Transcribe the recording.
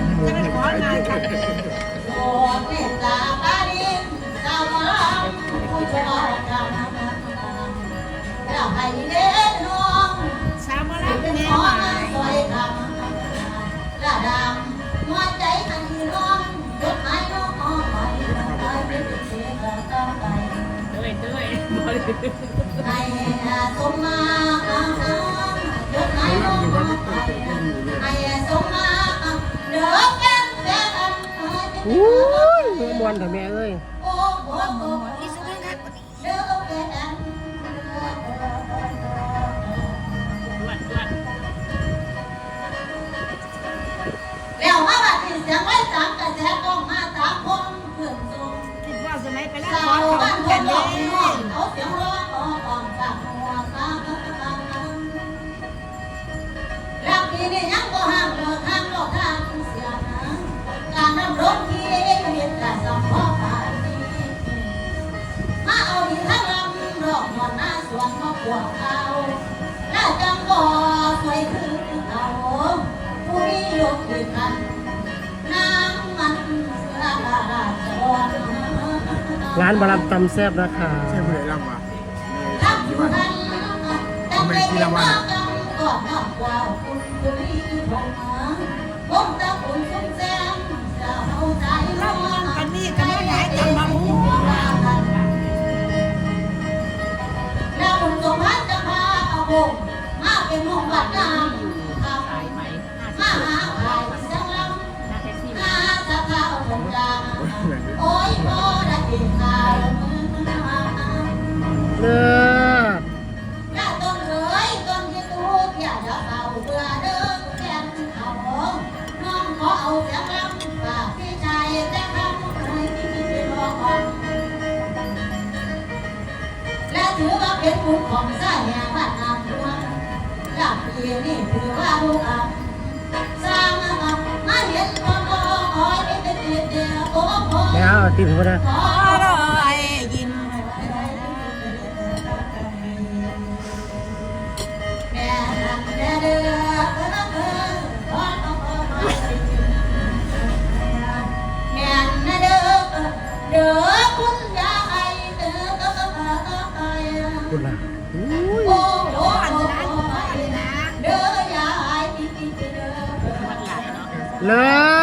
ຈະແມ່ນຂໍງ່າຍຄັກ. ສາວໝໍລຳແມ່ໝ້າຍ ໂດຍ ໂດຍ ໂອ້ຍ ມ່ວນແທ້ແມ່ເອີຍ. ແລ້ວມາບັດນີ້ ສຽງໄວສາມກະແສ ກ້ອງມາສາມພົມຂຶ້ນສູງ ຄິດວ່າສະໄໝໄປແລ້ວ ສາວບ້ານໂພນນອກ ເອົາສຽງຮ້ອງ ອອກກ້ອງສາມຫົວສາມ ລະປີນີ້ຍັງບໍ່ຮ້າງເລີກ ຮ້າງໂລກທາງເສຍນາ ການດຳລົງຊີວິດກະເຮັດກະສຳພໍປານນີ້ ມາເອົາດີທາງລຳ ລອກມ່ວນນາສວນມາພວກເຮົາ ລະຈັ່ງບໍ່ສວຍຄືເກົ່າ ຜູ້ມີລົດດ້ວຍກັນ ນາງມັນເສືອລາຊະດອນ. ຮ້ານໝໍລຳຕຳແຊບນະຄະ. ຊື່ຜູ້ໃດລຳວະ? ບໍ່ແມ່ນຊີລະວັນ. ລຳປານນີ້ກະມາຂາຍຕຳບັກຫຸ່ງ. ແລ້ວບຸນສົມພານຈະພາເອົາວົງມາເປັນວົງວັດນຳ ມາຫາອ້າຍສັງລຳ ມາສະພາອົງກາ ໂອ້ຍ ບໍ່ໄດ້ເປັນຂ່າວເມືອງ. ເລີດ. ລະຕົ້ນເອີຍ ຕົ້ນທີ່ຕູກ ຢ່າດະເຝົ້າເບື່ອເດີແຟນເຂົາ ນ້ອງຂໍເອົາສຽງລຳຝາກພີ່ຊາຍແຕ່ຄຳໃຫ້ທີ່ຮອດ ແລະ ຖືວ່າເປັນບຸນຂອງຊາຍແຫ່ງບ້ານນ້ຳມ່ວນ ລະປີນີ້ຖືວ່າລູກອຳ ສ້າງມາເຫັນພໍ່ນ້ອຍເປັນເດດເດ ໂອ້ໂຫ ແລ້ວຕິດຫົວນະ ຂໍຮ້ອງຍິນ ພຸ້ນນະ ໂອ້ຍ ເລີດ.